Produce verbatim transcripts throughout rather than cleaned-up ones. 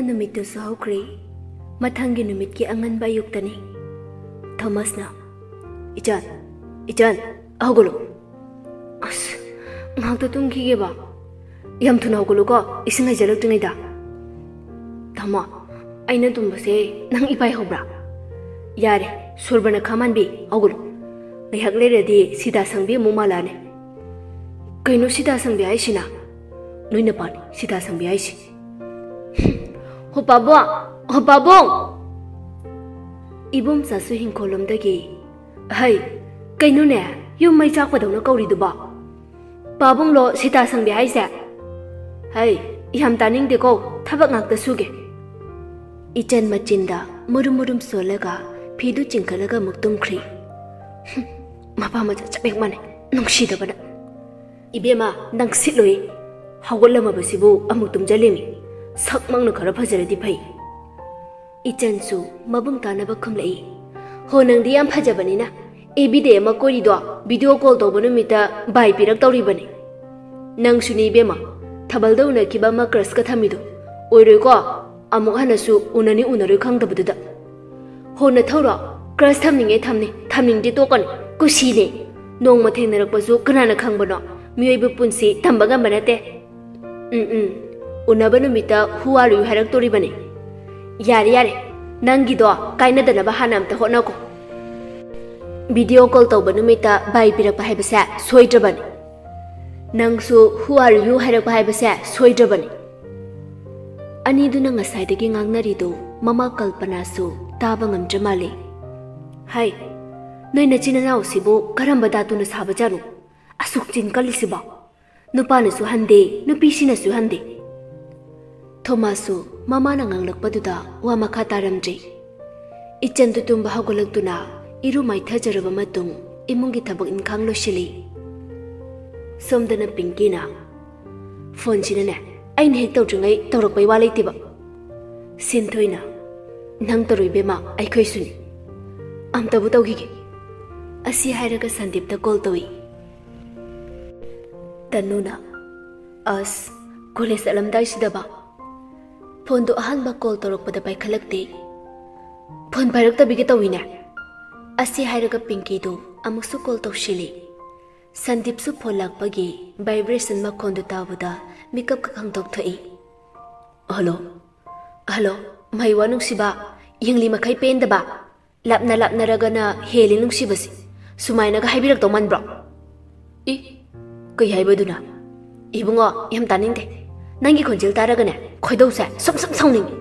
ꯅꯨꯃꯤꯠꯇꯨꯁꯨ ꯍꯧꯈ꯭ꯔꯦ꯫ ꯃꯊꯪꯒꯤ ꯅꯨꯃꯤꯠꯀꯤ ꯑꯉꯟꯕ ꯑꯌꯨꯛꯇꯅꯤ꯫ ꯊꯣꯃꯥꯁꯅ, "ꯏꯆꯟ, ꯏꯆꯟ, ꯍꯧꯒꯠꯂꯨ꯫ ꯑꯁ, ꯉꯥꯏꯍꯥꯛꯇ ꯇꯨꯝꯈꯤꯒꯦꯕ꯫ ꯌꯥꯝ ꯊꯨꯅ ꯍꯧꯒꯠꯂꯨꯀꯣ, ꯏꯁꯤꯡ ꯍꯩꯖꯤꯜꯂꯛꯇ꯭ꯔꯤꯉꯩꯗ꯫" "ꯊꯣꯃꯥ, ꯑꯩꯅ ꯇꯨꯝꯕꯁꯦ ꯅꯪ ꯏꯄꯥꯏ ꯍꯧꯕ꯭ꯔꯥ?" "ꯌꯥꯔꯦ, ꯁꯨꯔꯕꯅꯈꯥ ꯃꯥꯟꯕꯤ, ꯍꯧꯒꯠꯂꯨ꯫ ꯉꯥꯏꯍꯥꯛ ꯂꯩꯔꯗꯤ ꯁꯤꯇꯥ ꯁꯪꯕꯤ ꯑꯃꯨꯛ ꯃꯥꯜꯂꯛꯑꯅꯤ꯫" "ꯀꯩꯅꯣ ꯁꯤꯇꯥ ꯁꯪꯕꯤ ꯍꯥꯏꯁꯤꯅ?" "ꯅꯣꯏ ꯅꯄꯥꯅꯤ ꯁꯤꯇꯥ ꯁꯪꯕꯤ ꯍꯥꯏꯁꯤ꯫" "ꯍꯣ ꯄꯥꯕꯨꯡ, ꯍꯣ ꯄꯥꯕꯨꯡ!" ꯏꯕꯣꯝꯆꯥꯁꯨ ꯍꯤꯡꯈꯣꯜꯂꯣꯝꯗꯒꯤ, "ꯍꯩ, ꯀꯩꯅꯣꯅꯦ, ꯌꯨꯝ ꯃꯩ ꯆꯥꯛꯄꯗꯧꯅ ꯀꯧꯔꯤꯗꯨꯕꯣ? ꯄꯥꯕꯨꯡꯂꯣ ꯁꯤꯇꯥ ꯁꯪꯕꯤ ꯍꯥꯏꯁꯦ? ꯍꯩ, ꯌꯥꯝ ꯇꯥꯅꯤꯡꯗꯦꯀꯣ, ꯊꯕꯛ ꯉꯥꯛꯇ ꯁꯨꯒꯦ꯫" ꯏꯆꯟ ꯃꯆꯤꯟꯗ ꯃꯨꯔꯨꯝ ꯃꯨꯔꯨꯝ ꯁꯣꯜꯂꯒ ꯐꯤꯗꯨ ꯆꯤꯡꯈꯠꯂꯒ ꯑꯃꯨꯛ ꯇꯨꯝꯈ꯭ꯔꯤ꯫ ꯍꯨꯝ, ꯃꯄꯥ ꯃꯆꯥ ꯆꯞ ꯍꯦꯛ ꯃꯥꯟꯅꯩ, ꯅꯨꯡꯁꯤꯗꯕꯅ꯫ "ꯏꯕꯦꯝꯃ, ꯅꯪ ꯁꯤꯠꯂꯣꯏ꯫ ꯍꯧꯒꯠꯂꯝꯃꯕꯁꯤꯕꯨ ꯑꯃꯨꯛ ꯇꯨꯝꯖꯜꯂꯤꯃꯤ꯫ ꯁꯛꯃꯛꯅ ꯈꯔ ꯐꯖꯔꯗꯤ ꯐꯩ꯫" ꯏꯆꯟꯁꯨ ꯃꯕꯨꯡ ꯇꯥꯅꯕ ꯈꯨꯝꯂꯛꯏ꯫ "ꯍꯣ, ꯅꯪꯗꯤ ꯌꯥꯝ ꯐꯖꯕꯅꯤꯅ꯫ ꯑꯦꯕꯤꯗ ꯑꯃ ꯀꯣꯏꯔꯤꯗꯣ ꯚꯤꯗꯤꯑꯣ ꯀꯣꯜ ꯇꯧꯕ ꯅꯨꯃꯤꯠꯇ ꯕꯥꯏ ꯄꯤꯔꯛꯇꯧꯔꯤꯕꯅꯤ꯫ ꯅꯪꯁꯨꯅꯤ ꯏꯕꯦꯝꯃ, ꯊꯥꯕꯜꯗ ꯎꯅꯈꯤꯕ ꯑꯃ ꯀ꯭ꯔꯁꯀ ꯊꯝꯃꯤꯗꯣ꯫ ꯑꯣꯏꯔꯣꯏꯀꯣ? ꯑꯃꯨꯛ ꯍꯟꯅꯁꯨ ꯎꯅꯅꯤ ꯎꯅꯔꯣꯏ ꯈꯪꯗꯕꯗꯨꯗ꯫ ꯍꯣ ꯅꯊꯧꯔꯣ? ꯀ꯭ꯔꯁ ꯊꯝꯅꯤꯡꯉꯦ ꯊꯝꯅꯤ, ꯊꯝꯅꯤꯡꯗꯦ ꯇꯣꯛꯀꯅꯤ꯫ ꯀꯨꯁꯤꯅꯦ꯫ ꯅꯣꯡꯃ ꯊꯦꯡꯅꯔꯛꯄꯁꯨ ꯀꯅꯥꯅ ꯈꯪꯕꯅꯣ? ꯃꯤꯑꯣꯏꯕ ꯄꯨꯟꯁꯤ ꯇꯝꯕ ꯉꯝꯕ ꯅꯠꯇꯦ꯫" "ꯎꯝ, ꯎꯝ꯫ ꯎꯅꯕ ꯅꯨꯃꯤꯠꯇ who are you ꯍꯥꯏꯔꯛꯇꯣꯔꯤꯕꯅꯤ꯫" "ꯌꯥꯔꯦ, ꯌꯥꯔꯦ꯫ ꯅꯪꯒꯤꯗꯣ ꯀꯥꯏꯅꯗꯅꯕ ꯍꯥꯟꯅ ꯑꯝꯇ ꯍꯣꯠꯅꯀꯣ꯫ ꯚꯤꯗꯤꯑꯣ ꯀꯣꯜ ꯇꯧꯕ ꯅꯨꯃꯤꯠꯇ ꯕꯥꯏ ꯄꯤꯔꯛꯄ ꯍꯥꯏꯕꯁꯦ ꯁꯣꯏꯗ꯭ꯔꯕꯅꯤ꯫ ꯅꯪꯁꯨ who are you ꯍꯥꯏꯔꯛꯄ ꯍꯥꯏꯕꯁꯦ ꯁꯣꯏꯗ꯭ꯔꯕꯅꯤ꯫" ꯑꯅꯤꯗꯨꯅ ꯉꯁꯥꯏꯗꯒꯤ ꯉꯥꯡꯅꯔꯤꯗꯨ ꯃꯃꯥ ꯀꯜꯄꯅꯥꯁꯨ ꯇꯥꯕ ꯉꯝꯗ꯭ꯔ ꯃꯥꯜꯂꯦ꯫ "ꯍꯥꯏ, ꯅꯣꯏ ꯅꯆꯤꯟ ꯅꯅꯥꯎꯁꯤꯕꯨ ꯀꯔꯝꯕ ꯙꯥꯇꯨꯅ ꯁꯥꯕꯖꯥꯠꯅꯣ? ꯑꯁꯨꯛ ꯆꯤꯟ ꯀꯜꯂꯤꯁꯤꯕꯣ? ꯅꯨꯄꯥꯅꯁꯨ ꯍꯟꯗꯦ, ꯅꯨꯄꯤꯁꯤꯅꯁꯨ ꯍꯟꯗꯦ꯫" ꯊꯣꯃꯥꯁꯁꯨ ꯃꯃꯥꯅ ꯉꯥꯡꯂꯛꯄꯗꯨꯗ ꯋꯥ ꯃꯈꯥ ꯇꯥꯔꯝꯗ꯭ꯔꯦ꯫ ꯏꯆꯟꯗꯨ ꯇꯨꯝꯕ ꯍꯧꯒꯠꯂꯛꯇꯨꯅ ꯏꯔꯨ ꯃꯥꯏꯊꯖꯔꯕ ꯃꯇꯨꯡ ꯏꯃꯨꯡꯒꯤ ꯊꯕꯛ ꯏꯟꯈꯥꯡ ꯂꯣꯏꯁꯤꯜꯂꯤ꯫ ꯁꯣꯝꯗꯅ ꯄꯤꯡꯀꯤꯅ, "ꯐꯣꯟꯁꯤꯅꯅꯦ, ꯑꯩꯅ ꯍꯦꯛ ꯇꯧꯗ꯭ꯔꯤꯉꯩ ꯇꯧꯔꯛꯄꯩ ꯋꯥ ꯂꯩꯇꯦꯕ꯫" ꯁꯤꯟꯊꯣꯏꯅ, "ꯅꯪ ꯇꯧꯔꯣ ꯏꯕꯦꯝꯃ, ꯑꯩꯈꯣꯏꯁꯨꯅꯤ꯫ ꯑꯝꯇꯕꯨ ꯇꯧꯈꯤꯒꯦ꯫" ꯑꯁꯤ ꯍꯥꯏꯔꯒ ꯁꯟꯗꯤꯞꯇ ꯀꯣꯜ ꯇꯧꯏ꯫ ꯇꯅꯨꯅ, "ꯑꯁ, ꯀꯣꯂꯦꯖ ꯆꯠꯂꯝꯗꯥꯏꯁꯤꯗꯕ?" ꯐꯣꯟꯗꯨ ꯑꯍꯥꯟꯕ ꯀꯣꯜ ꯇꯧꯔꯛꯄꯗ ꯄꯥꯏꯈꯠꯂꯛꯇꯦ꯫ "ꯐꯣꯟ ꯄꯥꯏꯔꯛꯇꯕꯤꯒ ꯇꯧꯏꯅꯦ?" ꯑꯁꯤ ꯍꯥꯏꯔꯒ ꯄꯤꯡꯀꯤꯗꯨ ꯑꯃꯨꯛꯁꯨ ꯀꯣꯜ ꯇꯧꯁꯤꯜꯂꯤ꯫ ꯁꯟꯗꯤꯞꯁꯨ ꯐꯣꯟ ꯂꯥꯛꯄꯒꯤ ꯚꯥꯏꯕ꯭ꯔꯦꯁꯟ ꯃꯈꯣꯟꯗꯨ ꯇꯥꯕꯗ ꯃꯤꯀꯞꯀ ꯈꯪꯗꯣꯛ ꯊꯣꯛꯏ꯫ "ꯍꯜꯂꯣ, ꯍꯜꯂꯣ, ꯃꯍꯩꯋꯥ ꯅꯨꯡꯁꯤꯕ, ꯌꯦꯡꯂꯤ ꯃꯈꯩ ꯄꯦꯟꯗꯕ, ꯂꯥꯞꯅ ꯂꯥꯞꯅꯔꯒꯅ ꯍꯦꯜꯂꯤ ꯅꯨꯡꯁꯤꯕꯁꯤ" ꯁꯨꯃꯥꯏꯅꯒ ꯍꯥꯏꯕꯤꯔꯛꯇꯧ ꯃꯥꯟꯕ꯭ꯔꯣ? ꯏ, ꯀꯩ ꯍꯥꯏꯕꯗꯨꯅ? ꯏꯕꯨꯡꯉꯣ, ꯌꯥꯝ ꯇꯥꯅꯤꯡꯗꯦ꯫ ꯅꯪꯒꯤ ꯈꯣꯟꯖꯦꯜ ꯇꯥꯔꯒꯅꯦ ꯈꯣꯏꯗꯧꯁꯦ ꯁꯨꯝ ꯁꯨꯝ ꯁꯥꯎꯅꯤꯡꯉꯤ꯫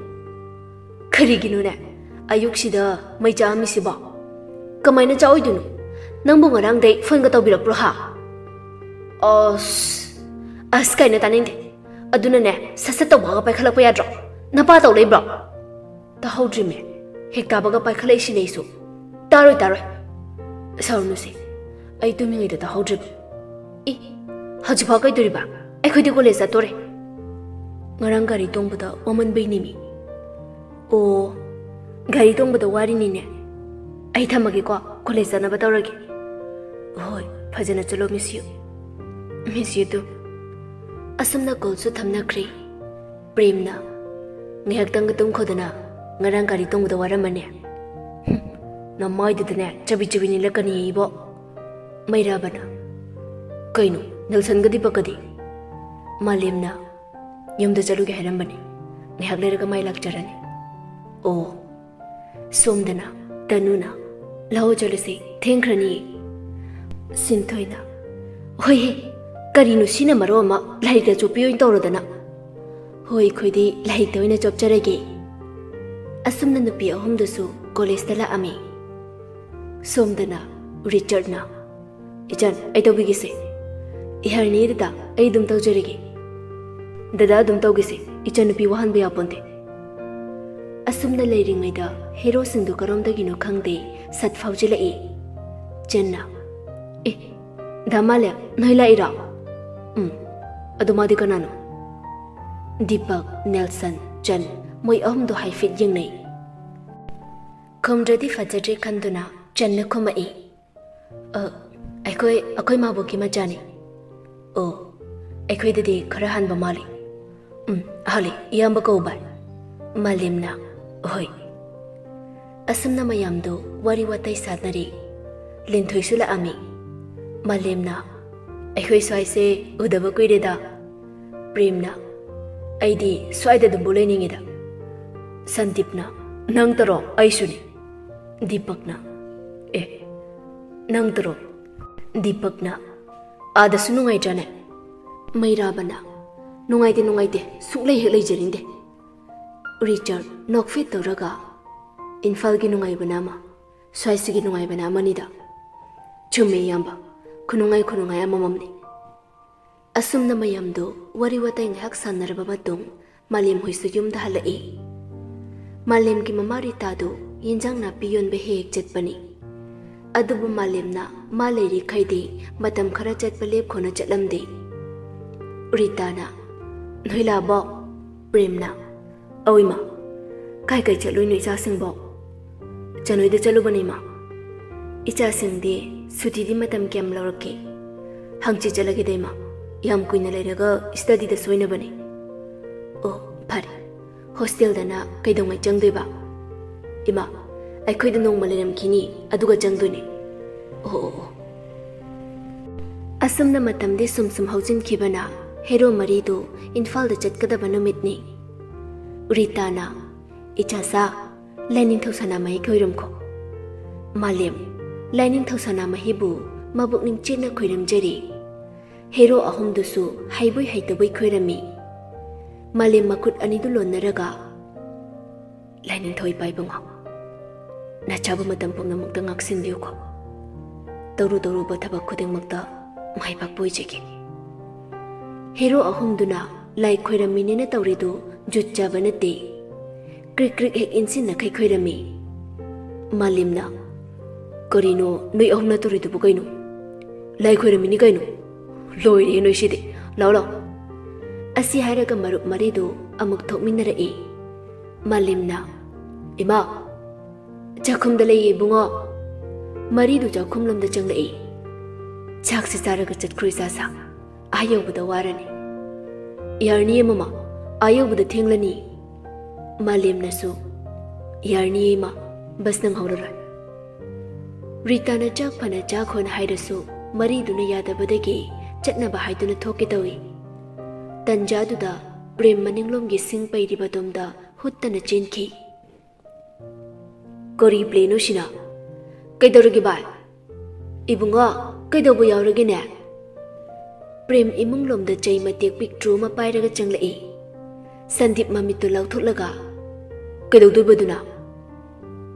ꯀꯔꯤꯒꯤꯅꯣꯅꯦ ꯑꯌꯨꯛꯁꯤꯗ ꯃꯩ ꯆꯥꯛꯑꯝꯃꯤꯁꯤꯕꯣ? ꯀꯃꯥꯏꯅ ꯆꯥꯛꯑꯣꯏꯗꯣꯏꯅꯣ? ꯅꯪꯕꯨ ꯉꯔꯥꯡꯗꯩ ꯐꯣꯟꯒ ꯇꯧꯕꯤꯔꯛꯄ꯭ꯔꯣ ꯍꯥ? ꯑꯁ, ꯑꯁ ꯀꯥꯏꯅ ꯇꯥꯅꯤꯡꯗꯦ꯫ ꯑꯗꯨꯅꯅꯦ, ꯁꯠ ꯁꯠ ꯇꯧꯕꯒ ꯄꯥꯏꯈꯠꯂꯛꯄ ꯌꯥꯗ꯭ꯔꯣ? ꯅꯄꯥ ꯇꯧ ꯂꯩꯕ꯭ꯔꯣ? ꯇꯥꯍꯧꯗ꯭ꯔꯤꯃꯦ꯫ ꯍꯦꯛ ꯇꯥꯕꯒ ꯄꯥꯏꯈꯠꯂꯛꯏꯁꯤꯅꯦ ꯑꯩꯁꯨ꯫ ꯇꯥꯔꯣꯏ, ꯇꯥꯔꯣꯏ꯫ ꯁꯥꯎꯔꯨꯅꯨꯁꯦ꯫ ꯑꯩ ꯇꯨꯝꯃꯤꯉꯩꯗ ꯇꯥꯍꯧꯗ꯭ꯔꯤꯕ꯫ ꯏ, ꯍꯧꯖꯤꯛꯐꯥꯎ ꯀꯩꯗꯧꯔꯤꯕ? ꯑꯩꯈꯣꯏꯗꯤ ꯀꯣꯂꯦꯖ ꯆꯠꯇꯣꯔꯦ꯫ ꯉꯔꯥꯡ ꯒꯥꯔꯤ ꯇꯣꯡꯕꯗ ꯋꯥꯃꯟꯕꯩꯅꯤꯃꯤ꯫ ꯑꯣ, ꯒꯥꯔꯤ ꯇꯣꯡꯕꯗ ꯋꯥꯔꯤꯅꯤꯅꯦ꯫ ꯑꯩ ꯊꯝꯃꯒꯦꯀꯣ, ꯀꯣꯂꯦꯖ ꯆꯠꯅꯕ ꯇꯧꯔꯒꯦ꯫ ꯍꯣꯏ, ꯐꯖꯅ ꯆꯠꯂꯣ, miss you꯫ Miss you too꯫ ꯑꯁꯨꯝꯅ ꯀꯣꯜꯁꯨ ꯊꯝꯅꯈ꯭ꯔꯦ꯫ ꯄ꯭ꯔꯦꯝꯅ, "ꯉꯥꯏꯍꯥꯛꯇꯪꯒ ꯇꯨꯝꯈꯣꯗꯅ, ꯉꯔꯥꯡ ꯒꯥꯔꯤ ꯇꯣꯡꯕꯗ ꯋꯥꯔꯝꯃꯅꯦ꯫" "ꯍꯨꯝ, ꯅꯃꯥꯏꯗꯨꯗꯅꯦ ꯆꯕꯤ ꯆꯕꯤ ꯅꯤꯜꯂꯛꯀꯅꯤ ꯏꯕꯣ꯫" ꯃꯩꯔꯥꯕꯅ, "ꯀꯩꯅꯣ, ꯅꯦꯜꯁꯟꯒꯗꯤ ꯄꯛꯀꯗꯤ?" ꯃꯥꯂꯦꯝꯅ, "ꯌꯨꯝꯗ ꯆꯠꯂꯨꯒꯦ ꯍꯥꯏꯔꯝꯕꯅꯦ, ꯉꯥꯏꯍꯥꯛ ꯂꯩꯔꯒ ꯃꯥꯏ ꯂꯥꯛꯆꯔꯅꯤ꯫" ꯑꯣ꯫ ꯁꯣꯝꯗꯅ ꯇꯅꯨꯅ, "ꯂꯧ ꯆꯠꯂꯁꯤ, ꯊꯦꯡꯈ꯭ꯔꯅꯤ꯫" ꯁꯤꯟꯊꯣꯏꯅ, "ꯍꯣꯏꯍꯦ, ꯀꯔꯤꯅꯣ ꯁꯤꯅ ꯃꯔꯣꯜ ꯑꯃ, ꯂꯥꯏꯔꯤꯛꯇ ꯆꯣꯞꯄꯤ ꯑꯣꯏꯅ ꯇꯧꯔꯗꯅ꯫" "ꯍꯣꯏ, ꯑꯩꯈꯣꯏꯗꯤ ꯂꯥꯏꯔꯤꯛꯇ ꯑꯣꯏꯅ ꯆꯣꯞꯆꯔꯒꯦ꯫" ꯑꯁꯨꯝꯅ ꯅꯨꯄꯤ ꯑꯍꯨꯝꯗꯨꯁꯨ ꯀꯣꯂꯦꯖꯇ ꯂꯥꯛꯑꯝꯃꯤ꯫ ꯁꯣꯝꯗꯅ ꯔꯤꯆꯥꯔꯗꯅ, "ꯏꯆꯟ, ꯑꯩ ꯇꯧꯕꯤꯒꯦꯁꯦ꯫" "ꯌꯥꯔꯅꯤ ꯗꯗꯥ, ꯑꯩ ꯑꯗꯨꯝ ꯇꯧꯖꯔꯒꯦ꯫" "ꯗꯗꯥ ꯑꯗꯨꯝ ꯇꯧꯒꯦꯁꯦ, ꯏꯆꯟꯅꯨꯄꯤ ꯋꯥꯍꯟꯕ ꯌꯥꯄꯣꯟꯇꯦ꯫" ꯑꯁꯨꯝꯅ ꯂꯩꯔꯤꯉꯩꯗ ꯍꯦꯔꯣꯁꯤꯡꯗꯨ ꯀꯔꯣꯝꯗꯒꯤꯅꯣ ꯈꯪꯗꯦ ꯁꯠ ꯐꯥꯎꯖꯤꯜꯂꯛꯏ꯫ ꯆꯟꯅ, "ꯑꯦ, ꯗꯥ ꯃꯥꯂꯦꯝ, ꯅꯣꯏ ꯂꯥꯛꯏꯔꯣ?" "ꯎꯝ, ꯑꯗꯨ ꯃꯥꯗꯤ ꯀꯅꯥꯅꯣ?" ꯗꯤꯄꯛ, ꯅꯦꯜꯁꯟ, ꯆꯟ, ꯃꯣꯏ ꯑꯍꯨꯝꯗꯣ ꯍꯥꯏꯐꯦꯠ ꯌꯦꯡꯅꯩ꯫ ꯈꯨꯝꯗ꯭ꯔꯗꯤ ꯐꯖꯗ꯭ꯔꯦ ꯈꯟꯗꯨꯅ ꯆꯟꯅ ꯈꯨꯝꯃꯛꯏ꯫ "ꯑ, ꯑꯩꯈꯣꯏ, ꯑꯩꯈꯣꯏ ꯃꯥꯕꯣꯛꯀꯤ ꯃꯆꯥꯅꯤ꯫" "ꯑꯣ, ꯑꯩꯈꯣꯏꯗꯗꯤ ꯈꯔ ꯍꯟꯕ ꯃꯥꯜꯂꯤ꯫" "ꯎꯝ, ꯍꯜꯂꯤ, ꯏꯌꯥꯝꯕ ꯀꯧ ꯚꯥꯏ꯫" ꯃꯥꯂꯦꯝꯅ, "ꯍꯣꯏ꯫" ꯑꯁꯨꯝꯅ ꯃꯌꯥꯝꯗꯨ ꯋꯥꯔꯤ ꯋꯥꯇꯥꯏ ꯁꯥꯟꯅꯔꯤ꯫ ꯂꯤꯟꯊꯣꯏꯁꯨ ꯂꯥꯛꯑꯝꯃꯤ꯫ ꯃꯥꯂꯦꯝꯅ, "ꯑꯩꯈꯣꯏ ꯁ꯭ꯋꯥꯏꯁꯦ ꯎꯗꯕ ꯀꯨꯏꯔꯦꯗ꯫" ꯄ꯭ꯔꯦꯝꯅ, "ꯑꯩꯗꯤ ꯁ꯭ꯋꯥꯏꯗ ꯑꯗꯨꯝꯕꯨ ꯂꯩꯅꯤꯡꯉꯤꯗ꯫" ꯁꯟꯗꯤꯞꯅ, "ꯅꯪꯇꯔꯣ? ꯑꯩꯁꯨꯅꯤ꯫" ꯗꯤꯄꯛꯅ, "ꯑꯦ, ꯅꯪꯇꯔꯣ?" ꯗꯤꯄꯛꯅ, "ꯑꯥꯗꯁꯨ ꯅꯨꯡꯉꯥꯏꯇ꯭ꯔꯥꯅꯦ?" ꯃꯩꯔꯥꯕꯅ, "ꯅꯨꯡꯉꯥꯏꯇꯦ, ꯅꯨꯡꯉꯥꯏꯇꯦ, ꯁꯨꯛꯂꯩ ꯍꯦꯛ ꯂꯩꯖꯅꯤꯡꯗꯦ꯫" ꯔꯤꯆꯥꯔꯗ ꯅꯣꯛꯐꯦꯠ ꯇꯧꯔꯒ, "ꯏꯝꯐꯥꯜꯒꯤ ꯅꯨꯡꯉꯥꯏꯕꯅ ꯑꯃ, ꯁ꯭ꯋꯥꯏꯁꯤꯒꯤ ꯅꯨꯡꯉꯥꯏꯕꯅ ꯑꯃꯅꯤꯗ꯫" "ꯆꯨꯝꯃꯦ ꯏꯌꯥꯝꯕ, ꯈꯨꯅꯨꯡꯉꯥꯏ ꯈꯨꯅꯨꯡꯉꯥꯏ ꯑꯃꯃꯝꯅꯤ꯫" ꯑꯁꯨꯝꯅ ꯃꯌꯥꯝꯗꯨ ꯋꯥꯔꯤ ꯋꯥꯇꯥꯏ ꯉꯥꯏꯍꯥꯛ ꯁꯥꯟꯅꯔꯕ ꯃꯇꯨꯡ, ꯃꯥꯂꯦꯝ ꯍꯣꯏꯁꯨ ꯌꯨꯝꯗ ꯍꯜꯂꯛꯏ꯫ ꯃꯥꯂꯦꯝꯒꯤ ꯃꯃꯥ ꯔꯤꯇꯥꯗꯨ ꯌꯦꯟꯖꯥꯡ ꯅꯥꯄꯤ ꯌꯣꯟꯕ ꯍꯦꯛ ꯍꯦꯛ ꯆꯠꯄꯅꯤ꯫ ꯑꯗꯨꯕꯨ ꯃꯥꯂꯦꯝꯅ ꯃꯥ ꯂꯩꯔꯤꯈꯩꯗꯤ ꯃꯇꯝ ꯈꯔ ꯆꯠꯄ ꯂꯦꯞꯈꯣꯅ ꯆꯠꯂꯝꯗꯦ꯫ ꯔꯤꯇꯥꯅ, "ꯅꯣꯏ ꯂꯥꯛꯑꯕꯣ?" ꯄ꯭ꯔꯦꯝꯅ, "ꯑꯧ ꯏꯃꯥ, ꯀꯥꯏ ꯀꯥꯏ ꯆꯠꯂꯨꯏꯅꯣ ꯏꯆꯥꯁꯤꯡꯕꯣ?" "ꯆꯅꯣꯏꯗ ꯆꯠꯂꯨꯕꯅꯦ ꯏꯃꯥ꯫" "ꯏꯆꯥꯁꯤꯡꯗꯤ ꯁꯨꯇꯤꯗꯤ ꯃꯇꯝ ꯀꯌꯥꯝ ꯂꯧꯔꯛꯀꯦ?" "ꯍꯪꯆꯤꯠ ꯆꯠꯂꯒꯦꯗ ꯏꯃꯥ, ꯌꯥꯝ ꯀꯨꯏꯅ ꯂꯩꯔꯒ ꯁ꯭ꯇꯗꯤꯗ ꯁꯣꯏꯅꯕꯅꯦ꯫" "ꯑꯣ, ꯐꯔꯦ꯫ ꯍꯣꯁꯇꯦꯜꯗꯅ ꯀꯩꯗꯧꯉꯩ ꯆꯪꯗꯣꯏꯕ?" "ꯏꯃꯥ, ꯑꯩꯈꯣꯏꯗ ꯅꯣꯡꯃ ꯂꯩꯔꯝꯈꯤꯅꯤ, ꯑꯗꯨꯒ ꯆꯪꯗꯣꯏꯅꯦ꯫" "ꯑꯣ, ꯑꯣ, ꯑꯣ꯫" ꯑꯁꯨꯝꯅ ꯃꯇꯝꯗꯤ ꯁꯨꯝ ꯁꯨꯝ ꯍꯧꯖꯤꯟꯈꯤꯕꯅ ꯍꯦꯔꯣ ꯃꯔꯤꯗꯨ ꯏꯝꯐꯥꯜꯗ ꯆꯠꯀꯗꯕ ꯅꯨꯃꯤꯠꯅꯤ꯫ ꯔꯤꯇꯥꯅ, "ꯏꯆꯥꯁꯥ, ꯂꯥꯏꯅꯤꯡꯊꯧ ꯁꯅꯥꯃꯍꯤ ꯈꯣꯏꯔꯝꯈꯣ꯫" ꯃꯥꯂꯦꯝ, ꯂꯥꯏꯅꯤꯡꯊꯧ ꯁꯅꯥꯃꯍꯤꯕꯨ ꯃꯕꯨꯛꯅꯤꯡ ꯆꯦꯠꯅ ꯈꯣꯏꯔꯝꯖꯔꯤ꯫ ꯍꯦꯔꯣ ꯑꯍꯨꯝꯗꯨꯁꯨ ꯍꯩꯕꯣꯏ ꯍꯩꯇꯕꯣꯏ ꯈꯣꯏꯔꯝꯃꯤ꯫ ꯃꯥꯂꯦꯝ ꯃꯈꯨꯠ ꯑꯅꯤꯗꯨ ꯂꯣꯟꯅꯔꯒ, "ꯂꯥꯏꯅꯤꯡꯊꯧ ꯏꯄꯥ ꯏꯕꯨꯡꯉꯣ, ꯅꯆꯥꯕꯨ ꯃꯇꯝ ꯄꯨꯝꯅꯃꯛꯇ ꯉꯥꯛꯁꯤꯟꯕꯤꯌꯨꯀꯣ꯫ ꯇꯧꯔꯨ ꯇꯧꯔꯨꯕ ꯊꯕꯛ ꯈꯨꯗꯤꯡꯃꯛꯇ ꯃꯥꯏ ꯄꯥꯛꯄ ꯑꯣꯏꯖꯒꯦ꯫" ꯍꯦꯔꯣ ꯑꯍꯨꯝꯗꯨꯅ ꯂꯥꯏ ꯈꯣꯏꯔꯝꯃꯤꯅꯦꯅ ꯇꯧꯔꯤꯗꯨ ꯖꯨꯠ ꯆꯥꯕ ꯅꯠꯇꯦ꯫ ꯀ꯭ꯔꯤꯛ ꯀ꯭ꯔꯤꯛ ꯍꯦꯛ ꯏꯟꯁꯤꯟꯅꯈꯩ ꯈꯣꯏꯔꯝꯃꯤ꯫ ꯃꯥꯂꯦꯝꯅ, "ꯀꯔꯤꯅꯣ ꯅꯣꯏ ꯑꯍꯨꯝꯅ ꯇꯧꯔꯤꯗꯨꯕꯨ ꯀꯩꯅꯣ? ꯂꯥꯏ ꯈꯣꯏꯔꯝꯃꯤꯅꯤ ꯀꯩꯅꯣ? ꯂꯣꯏꯔꯦ ꯅꯣꯏꯁꯤꯗꯤ꯫ ꯂꯥꯎ, ꯂꯥꯎ꯫" ꯑꯁꯤ ꯍꯥꯏꯔꯒ ꯃꯔꯨꯞ ꯃꯔꯤꯗꯨ ꯑꯃꯨꯛ ꯊꯣꯛꯃꯤꯟꯅꯔꯛꯏ꯫ ꯃꯥꯂꯦꯝꯅ, "ꯏꯃꯥ, ꯆꯥꯛꯈꯨꯝꯗ ꯂꯩꯌꯦ ꯏꯕꯨꯡꯉꯣ꯫" ꯃꯔꯤꯗꯨ ꯆꯥꯛꯈꯨꯝꯂꯣꯝꯗ ꯆꯪꯂꯛꯏ꯫ "ꯆꯥꯛꯁꯤ ꯆꯥꯔꯒ ꯆꯠꯈ꯭ꯔꯣ ꯏꯆꯥꯁꯥ꯫ ꯑꯥ ꯌꯧꯕꯗ ꯋꯥꯔꯅꯤ꯫" "ꯌꯥꯔꯅꯤꯌꯦ ꯃꯃꯥ, ꯑꯥ ꯌꯧꯕꯗ ꯊꯦꯡꯂꯅꯤ꯫" ꯃꯥꯂꯦꯝꯅꯁꯨ, "ꯌꯥꯔꯅꯤꯌꯦ ꯏꯃꯥ, ꯕꯁ ꯅꯪꯍꯧꯔꯔꯣꯏ"꯫ ꯔꯤꯇꯥꯅ ꯆꯥꯛ ꯐꯅ ꯆꯥꯈꯣꯅ ꯍꯥꯏꯔꯁꯨ, ꯃꯔꯤꯗꯨꯅ ꯌꯥꯗꯕꯗꯒꯤ ꯆꯠꯅꯕ ꯍꯥꯏꯗꯨꯅ ꯊꯣꯛꯀꯦ ꯇꯧꯏ꯫ ꯇꯟꯖꯥꯗꯨꯗ ꯄ꯭ꯔꯦꯝ ꯃꯅꯤꯡꯂꯣꯝꯒꯤ ꯁꯤꯡ ꯄꯩꯔꯤꯕ ꯑꯗꯣꯝꯗ ꯍꯨꯠꯇꯅ ꯆꯦꯟꯈꯤ꯫ "ꯀꯔꯤ ꯄ꯭ꯂꯦꯅꯣ ꯁꯤꯅ? ꯀꯩꯗꯧꯔꯒꯦ ꯚꯥꯏ? ꯏꯕꯨꯡꯉꯣ, ꯀꯩꯗꯧꯕ ꯌꯥꯎꯔꯒꯦꯅꯦ?" ꯄ꯭ꯔꯦꯝ ꯏꯃꯨꯡꯂꯣꯝꯗ ꯆꯩ ꯃꯇꯦꯛ ꯄꯤꯛꯇ꯭ꯔꯨ ꯑꯃ ꯄꯥꯏꯔꯒ ꯆꯪꯂꯛꯏ꯫ ꯁꯟꯗꯤꯞ ꯃꯃꯤꯠꯇꯨ ꯂꯥꯎꯊꯣꯛꯂꯒ, "ꯀꯩꯗꯧꯗꯣꯏꯕꯗꯨꯅ?"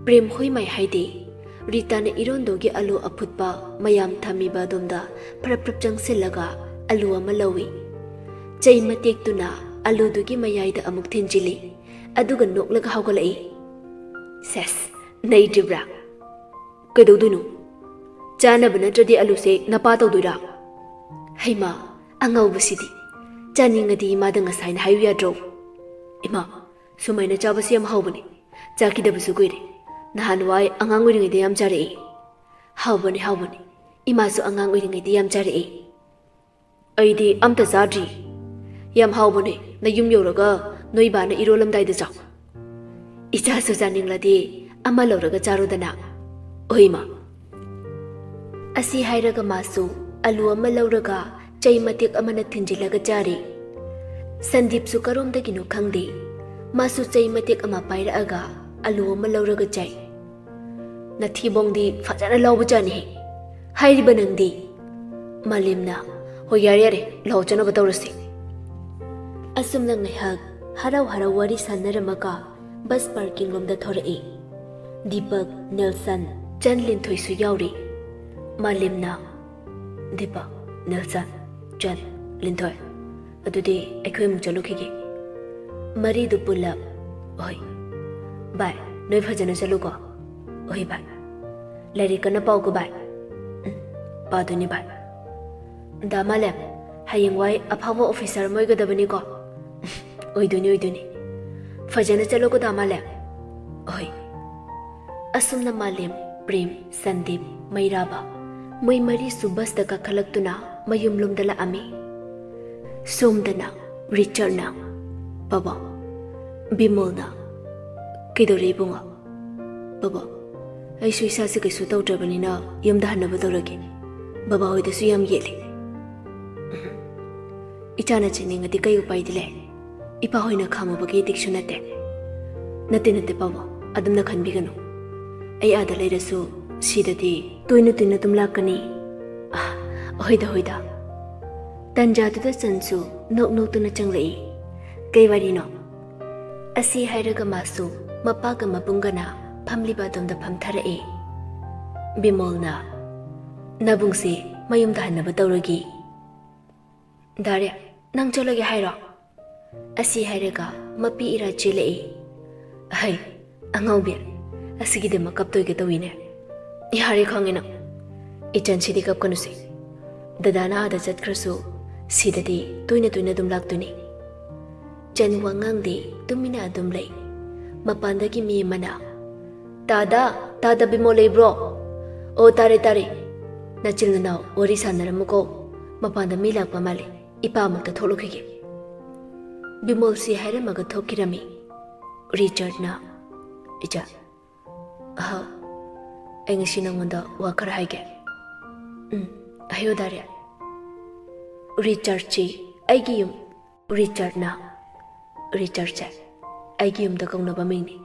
ꯄ꯭ꯔꯦꯝ ꯍꯣꯏꯃꯥꯏ ꯍꯥꯏꯗꯦ꯫ ꯔꯤꯇꯥꯅ ꯏꯔꯣꯟꯗꯧꯒꯤ ꯑꯂꯨ ꯑꯐꯨꯠꯄ ꯃꯌꯥꯝ ꯊꯝꯃꯤꯕ ꯑꯗꯣꯝꯗ ꯐꯔꯞ ꯐꯔꯞ ꯆꯪꯁꯤꯜꯂꯒ ꯑꯂꯨ ꯑꯃ ꯂꯧꯏ꯫ ꯆꯩ ꯃꯇꯦꯛꯇꯨꯅ ꯑꯂꯨꯗꯨꯒꯤ ꯃꯌꯥꯏꯗ ꯑꯃꯨꯛ ꯊꯤꯟꯖꯤꯜꯂꯤ, ꯑꯗꯨꯒ ꯅꯣꯛꯂꯒ ꯍꯧꯒꯠꯂꯛꯏ꯫ "ꯁꯦꯁ, ꯅꯩꯗ꯭ꯔꯤꯕ꯭ꯔꯥ? ꯀꯩꯗꯧꯗꯣꯏꯅꯣ? ꯆꯥꯅꯕ ꯅꯠꯇ꯭ꯔꯗꯤ ꯑꯂꯨꯁꯦ ꯅꯄꯥ ꯇꯧꯗꯣꯏꯔꯥ? ꯍꯩꯃꯥ, ꯑꯉꯧꯕꯁꯤꯗꯤ! ꯆꯥꯅꯤꯡꯉꯗꯤ ꯏꯃꯥꯗ ꯉꯁꯥꯏꯅ ꯍꯥꯏꯌꯨ ꯌꯥꯗ꯭ꯔꯣ? ꯏꯃꯥ, ꯁꯨꯃꯥꯏꯅ ꯆꯥꯕꯁꯤ ꯌꯥꯝ ꯍꯥꯎꯕꯅꯤ꯫ ꯆꯥꯈꯤꯗꯕꯁꯨ ꯀꯨꯏꯔꯦ꯫ ꯅꯍꯥꯟꯋꯥꯏ ꯑꯉꯥꯡ ꯑꯣꯏꯔꯤꯉꯩꯗ ꯌꯥꯝ ꯆꯥꯔꯛꯏ꯫ ꯍꯥꯎꯕꯅꯤ, ꯍꯥꯎꯕꯅꯤ꯫ ꯏꯃꯥꯁꯨ ꯑꯉꯥꯡ ꯑꯣꯏꯔꯤꯉꯩꯗ ꯌꯥꯝ ꯆꯥꯔꯛꯏ꯫ ꯑꯩꯗꯤ ꯑꯝꯇ ꯆꯥꯗ꯭ꯔꯤ꯫ ꯌꯥꯝ ꯍꯥꯎꯕꯅꯦ꯫ ꯅꯌꯨꯝ ꯌꯧꯔꯒ ꯅꯣꯏ ꯕꯥꯅ ꯏꯔꯣꯜꯂꯝꯗꯥꯏꯗ ꯆꯥꯎ꯫ ꯏꯆꯥꯁꯨ ꯆꯥꯅꯤꯡꯂꯗꯤ ꯑꯃ ꯂꯧꯔꯒ ꯆꯥꯔꯣꯗꯅ꯫ ꯑꯣꯏꯃ!" ꯑꯁꯤ ꯍꯥꯏꯔꯒ ꯃꯥꯁꯨ ꯑꯂꯨ ꯑꯃ ꯂꯧꯔꯒ ꯆꯩ ꯃꯇꯦꯛ ꯑꯃꯅ ꯊꯤꯟꯖꯤꯜꯂꯒ ꯆꯥꯔꯤ꯫ ꯁꯟꯗꯤꯞꯁꯨ ꯀꯔꯣꯝꯗꯒꯤꯅꯣ ꯈꯪꯗꯦ, ꯃꯥꯁꯨ ꯆꯩ ꯃꯇꯦꯛ ꯑꯃ ꯄꯥꯏꯔꯛꯑꯒ ꯑꯂꯨ ꯑꯃ ꯂꯧꯔꯒ ꯆꯥꯏ꯫ "ꯅꯊꯤꯕꯣꯡꯗꯤ ꯐꯖꯅ ꯂꯥꯎꯕꯖꯥꯠꯅꯤꯍꯦ꯫ ꯍꯥꯏꯔꯤꯕ ꯅꯪꯗꯤ?" ꯃꯥꯂꯦꯝꯅ, "ꯍꯣꯏ, ꯌꯥꯔꯦ, ꯌꯥꯔꯦ, ꯂꯥꯎ, ꯆꯠꯅꯕ ꯇꯧꯔꯁꯤ"꯫ ꯑꯁꯨꯝꯅ ꯉꯥꯏꯍꯥꯛ ꯍꯔꯥꯎ ꯍꯔꯥꯎ ꯋꯥꯔꯤ ꯁꯥꯟꯅꯔꯝꯃꯒ ꯕꯁ ꯄꯥꯔꯀꯤꯡ ꯂꯣꯝꯗ ꯊꯣꯔꯛꯏ꯫ ꯗꯤꯄꯛ, ꯅꯦꯜꯁꯟ, ꯆꯟ ꯂꯤꯟꯊꯣꯏꯁꯨ ꯌꯥꯎꯔꯤ꯫ ꯃꯥꯂꯦꯝꯅ, "ꯗꯤꯄꯛ, ꯅꯦꯜꯁꯟ, ꯆꯟ, ꯂꯤꯟꯊꯣꯏ, ꯑꯗꯨꯗꯤ ꯑꯩꯈꯣꯏ ꯑꯃꯨꯛ ꯆꯠꯂꯨꯈꯤꯒꯦ"꯫ ꯃꯔꯤꯗꯨ ꯄꯨꯜꯂꯞ, "ꯍꯣꯏ꯫ ꯚꯥꯏ, ꯅꯣꯏ ꯐꯖꯅ ꯆꯠꯂꯨꯀꯣ"꯫ "ꯍꯣꯏ ꯚꯥꯏ꯫ ꯂꯥꯏꯔꯤꯛ ꯀꯟꯅ ꯄꯥꯎꯀꯣ ꯚꯥꯏ"꯫ "ꯎꯝ, ꯄꯥꯗꯣꯏꯅꯤ ꯚꯥꯏ"꯫ "ꯗꯥ ꯃꯥꯂꯦꯝ, ꯍꯌꯦꯡꯋꯥꯏ ꯑꯐꯥꯎꯕ ꯑꯣꯐꯤꯁꯥꯔ ꯑꯃ ꯑꯣꯏꯒꯗꯕꯅꯤꯀꯣ"꯫ "ꯑꯣꯏꯗꯣꯏꯅꯤ, ꯑꯣꯏꯗꯣꯏꯅꯤ꯫ ꯐꯖꯅ ꯆꯠꯂꯨꯀꯣ ꯗꯥ ꯃꯥꯂꯦꯝ"꯫ "ꯍꯣꯏ"꯫ ꯑꯁꯨꯝꯅ ꯃꯥꯂꯦꯝ, ꯄ꯭ꯔꯦꯝ, ꯁꯟꯗꯤꯞ, ꯃꯩꯔꯥꯕ, ꯃꯣꯏ ꯃꯔꯤꯁꯨ ꯕꯁꯇ ꯀꯥꯈꯠꯂꯛꯇꯨꯅ ꯃꯌꯨꯝꯂꯣꯝꯗ ꯂꯥꯛꯑꯝꯃꯤ꯫ ꯁꯣꯝꯗꯅ ꯔꯤꯆꯥꯔꯗꯅ, "ꯕꯥꯕꯥ, ꯕꯤꯃꯣꯜꯅ, "ꯀꯩꯗꯧꯔꯦ ꯏꯕꯨꯡꯉꯣ?" "ꯕꯕꯥ, ꯑꯩꯁꯨ ꯏꯁꯥꯁꯦ ꯀꯩꯁꯨ ꯇꯧꯗ꯭ꯔꯕꯅꯤꯅ ꯌꯨꯝꯗ ꯍꯟꯅꯕ ꯇꯧꯔꯒꯦ꯫ ꯕꯕꯥ ꯍꯣꯏꯗꯁꯨ ꯌꯥꯝ ꯌꯦꯠꯂꯤ꯫" "ꯏꯆꯥꯅ ꯆꯠꯅꯤꯡꯉꯗꯤ ꯀꯩ ꯎꯄꯥꯏꯗꯤ ꯂꯩ? ꯏꯄꯥ ꯍꯣꯏꯅ ꯈꯥꯝꯃꯨꯕꯒꯤ ꯏꯇꯤꯛꯁꯨ ꯅꯠꯇꯦ꯫" "ꯅꯠꯇꯦ, ꯅꯠꯇꯦ ꯄꯥꯕꯨꯡ, ꯑꯗꯨꯝꯅ ꯈꯟꯕꯤꯒꯅꯨ꯫ ꯑꯩ ꯑꯥꯗ ꯂꯩꯔꯁꯨ ꯁꯤꯗꯗꯤ ꯇꯣꯏꯅ ꯇꯣꯏꯅ ꯑꯗꯨꯝ ꯂꯥꯛꯀꯅꯤ꯫" "ꯑ, ꯍꯣꯏꯗ, ꯍꯣꯏꯗ꯫" ꯇꯟꯖꯥꯗꯨꯗ ꯆꯟꯁꯨ ꯅꯣꯛ ꯅꯣꯛꯇꯨꯅ ꯆꯪꯂꯛꯏ꯫ "ꯀꯩ ꯋꯥꯔꯤꯅꯣ?" ꯑꯁꯤ ꯍꯥꯏꯔꯒ ꯃꯥꯁꯨ ꯃꯄꯥꯒ ꯃꯕꯨꯡꯒꯅ ꯐꯝꯂꯤꯕ ꯑꯗꯣꯝꯗ ꯐꯝꯊꯔꯛꯏ꯫ ꯕꯤꯃꯣꯜꯅ, "ꯅꯕꯨꯡꯁꯤ ꯃꯌꯨꯝꯗ ꯍꯟꯅꯕ ꯇꯧꯔꯒꯦ꯫" "ꯗꯥꯔꯦ, ꯅꯪ ꯆꯠꯂꯒꯦ ꯍꯥꯏꯔꯣ?" ꯑꯁꯤ ꯍꯥꯏꯔꯒ ꯃꯄꯤ ꯏꯔꯥ ꯆꯦꯜꯂꯛꯏ꯫ "ꯍꯩ, ꯑꯉꯥꯎꯕꯤ, ꯑꯁꯤꯒꯤꯗꯃꯛ ꯀꯞꯇꯣꯏꯒ ꯇꯧꯏꯅꯦ꯫ ꯌꯥꯔꯦ, ꯈꯪꯉꯦ ꯅꯪ꯫ ꯏꯆꯟꯁꯤꯗꯤ ꯀꯞꯀꯅꯨꯁꯦ꯫ ꯗꯗꯥꯅ ꯑꯥꯗ ꯆꯠꯈ꯭ꯔꯁꯨ ꯁꯤꯗꯗꯤ ꯇꯣꯏꯅ ꯇꯣꯏꯅ ꯑꯗꯨꯝ ꯂꯥꯛꯇꯣꯏꯅꯤ꯫" ꯆꯟ ꯋꯥꯉꯥꯡꯗꯤ ꯇꯨꯃꯤꯟꯅ ꯑꯗꯨꯝ ꯂꯩ꯫ ꯃꯄꯥꯟꯗꯒꯤ ꯃꯤ ꯑꯃꯅ, "ꯇꯥꯗ, ꯇꯥꯗ, ꯕꯤꯃꯣꯜ ꯂꯩꯕ꯭ꯔꯣ? ꯑꯣ, ꯇꯥꯔꯦ, ꯇꯥꯔꯦ꯫ ꯅꯆꯤꯜ ꯅꯅꯥꯎ ꯋꯥꯔꯤ ꯁꯥꯟꯅꯔꯝꯃꯨꯀꯣ꯫ ꯃꯄꯥꯟꯗ ꯃꯤ ꯂꯥꯛꯄ ꯃꯥꯜꯂꯦ꯫ ꯏꯄꯥ ꯑꯃꯨꯛꯇ ꯊꯣꯛꯂꯨꯈꯤꯒꯦ꯫" ꯕꯤꯃꯣꯜꯁꯤ ꯍꯥꯏꯔꯝꯃꯒ ꯊꯣꯛꯈꯤꯔꯝꯃꯤ꯫ ꯔꯤꯆꯥꯔꯗꯅ, "ꯏꯆꯥ꯫" "ꯍꯥꯎ꯫" "ꯑꯩ ꯉꯁꯤ ꯅꯉꯣꯟꯗ ꯋꯥ ꯈꯔ ꯍꯥꯏꯒꯦ꯫" "ꯎꯝ, ꯍꯥꯏꯌꯣ ꯗꯥꯔꯦ꯫" "ꯔꯤꯆꯥꯔꯗꯁꯤ ꯑꯩꯒꯤ ꯌꯨꯝ꯫" "ꯔꯤꯆꯥꯔꯗꯅ?" "ꯔꯤꯆꯥꯔꯗꯁꯦ ꯑꯩꯒꯤ ꯌꯨꯝꯗ ꯀꯧꯅꯕ ꯃꯤꯡꯅꯤ꯫"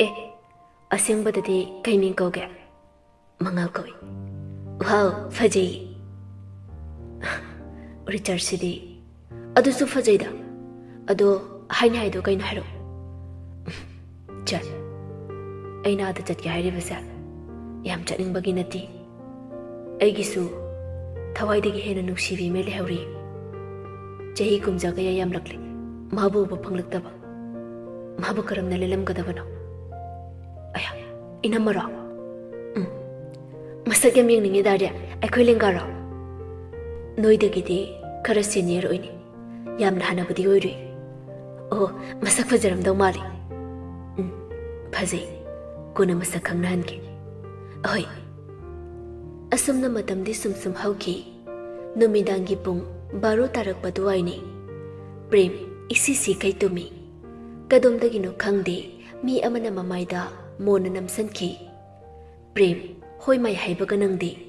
"ꯑꯦ, ꯑꯁꯦꯡꯕꯗꯗꯤ ꯀꯩ ꯃꯤꯡ ꯀꯧꯒꯦ?" "ꯃꯉꯥꯜ ꯀꯧꯏ꯫" "ꯋꯥꯎ, ꯐꯖꯩ꯫" "ꯔꯤꯆꯥꯔꯗꯁꯤꯗꯤ?" "ꯑꯗꯨꯁꯨ ꯐꯖꯩꯗ꯫ ꯑꯗꯣ ꯍꯥꯏꯅꯤ ꯍꯥꯏꯗꯣ ꯀꯩꯅꯣ ꯍꯥꯏꯔꯛꯑꯣ꯫" "ꯆꯟ, ꯑꯩꯅ ꯑꯥꯗ ꯆꯠꯀꯦ ꯍꯥꯏꯔꯤꯕꯁꯦ ꯌꯥꯝ ꯆꯠꯅꯤꯡꯕꯒꯤ ꯅꯠꯇꯦ꯫ ꯑꯩꯒꯤꯁꯨ ꯊꯋꯥꯏꯗꯒꯤ ꯍꯦꯟꯅ ꯅꯨꯡꯁꯤꯕꯤ ꯑꯃ ꯂꯩꯍꯧꯔꯤ꯫ ꯆꯍꯤ ꯀꯨꯝꯖꯥ ꯀꯌꯥ ꯌꯥꯝꯂꯛꯂꯦ ꯃꯥꯕꯨ ꯎꯕ ꯐꯪꯂꯛꯇꯕ꯫ ꯃꯥꯕꯨ ꯀꯔꯝꯅ ꯂꯦꯜꯂꯝꯒꯗꯕꯅꯣ?" "ꯑꯌꯥ, ꯏꯅꯝꯃꯔꯣ?" "ꯎꯝ꯫ ꯃꯁꯛ ꯌꯥꯝ ꯌꯦꯡꯅꯤꯡꯉꯦ ꯗꯥꯔꯦ꯫ ꯑꯩꯈꯣꯏ ꯂꯦꯡꯒꯥꯔꯣ?" "ꯅꯣꯏꯗꯒꯤꯗꯤ ꯈꯔ ꯁꯦꯅꯤꯌꯔ ꯑꯣꯏꯅꯤ꯫ ꯌꯥꯝꯅ ꯍꯥꯟꯅꯕꯨꯗꯤ ꯑꯣꯏꯔꯨꯏ꯫" "ꯑꯣ, ꯃꯁꯛ ꯐꯖꯔꯝꯗꯧ ꯃꯥꯜꯂꯤ꯫" "ꯎꯝ, ꯐꯖꯩ꯫ ꯀꯣꯟꯅ ꯃꯁꯛ ꯈꯪꯅꯍꯟꯒꯦ꯫" "ꯑꯍꯣꯏ꯫" ꯑꯁꯨꯝꯅ ꯃꯇꯝꯗꯤ ꯁꯨꯝ ꯁꯨꯝ ꯍꯧꯈꯤ꯫ ꯅꯨꯃꯤꯗꯥꯡꯒꯤ ꯄꯨꯡ ꯕꯥꯔꯣ ꯇꯥꯔꯛꯄ ꯑꯗꯨꯋꯥꯏꯅꯤ꯫ ꯄ꯭ꯔꯦꯝ ꯏꯁꯤ ꯁꯤꯈꯩ ꯇꯨꯝꯃꯤ꯫ ꯀꯗꯣꯝꯗꯒꯤꯅꯣ ꯈꯪꯗꯦ, ꯃꯤ ꯑꯃꯅ ꯃꯃꯥꯏꯗ ꯃꯣꯟꯅ ꯅꯝꯁꯤꯟꯈꯤ꯫ "ꯄ꯭ꯔꯦꯝ, ꯍꯣꯏ ꯃꯥꯏ ꯍꯥꯏꯕꯒ ꯅꯪꯗꯤ?"